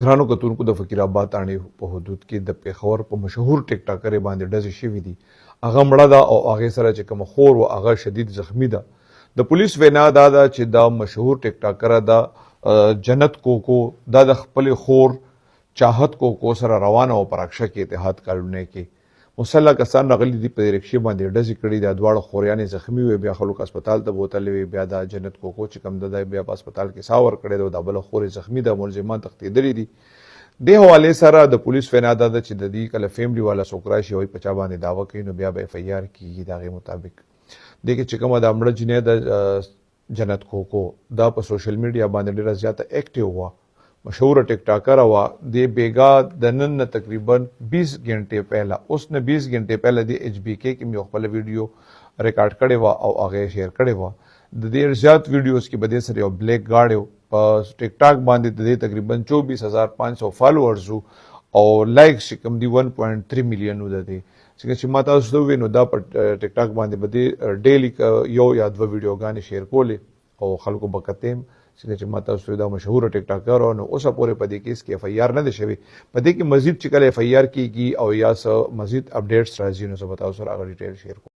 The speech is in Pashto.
ګرانو کتونکو، د فقیر آباد تاڼې په حدود کې د پېښور په مشهور ټیک ټاکرې باندې ډزې شوې دي. هغه مړه ده او هغې سره چې کومه خور وه، هغه شدید زخمی ده. د پولیس وینا دا ده چې دا مشهور ټیک ټاکره ده، جنت کوکو، دا د خپلې خور چاهت کوکو سره روانه او په رکشه کې اتحاد کالونۍ کې مسلح کسان راغلي دي، په رکشې باندې ډزې کړي. دا دواړه خوریانې زخمی وې، بیا خلک هسپتال ته بوتلې وې. بیا دا جنت کوکو چې کوم ده، بیا په هسپتال کې ساه ورکړې ده او دا بله خور یې زخمی ده. ملزمان تښتېدلي دي. دې حوالې سره د پولیس وینا دا ده چې د دې کله فیملی والا څوک راشي او په چا باندې دعوه کوي، نو بیا به اف آی آر کېږي د هغې مطابق. دې کې چې کومه دا مړه جینۍ ده، جنت کوکو، دا په سوشل میډیا باندې ډېره زیاته اکټیو وه، مشهوره ټیک ټاکره وه. دې بیګا د نن نه تقریبا 20 ګنټې پهله، اوس نه 20 ګنټې پهله، دې ایچ بي کې کې یو خپله ویډیو ریکارډ کړې وه او هغه یې شیر کړې وه. د دې زیات ویډیوز کې به دې سره یو بلیک ګاډی و. په ټیک ټاک باندې د دې تقریبا 24,500 فالوورز وو او لایکس چې کوم دي، 1.3 میلیون وو. د دې څنګه چې ما تاسو ته وویل، نو دا په ټیک ټاک باندې به دې ډیلی یو یا دوه ویډیوګانې شیر کولې او خلکو به کتې هم. څنګه چې ما تاسو ته دا مشهوره ټیک ټاکر، نو اوسه پورې په دې کیس کې اف آی آر نه دی شوی. په دې کې مزید چې کله اف آی آر کیږي او یا څه مزید اپډیټس راځي، نو زه به تاسو سره هغه ډیټیل شیر کوم.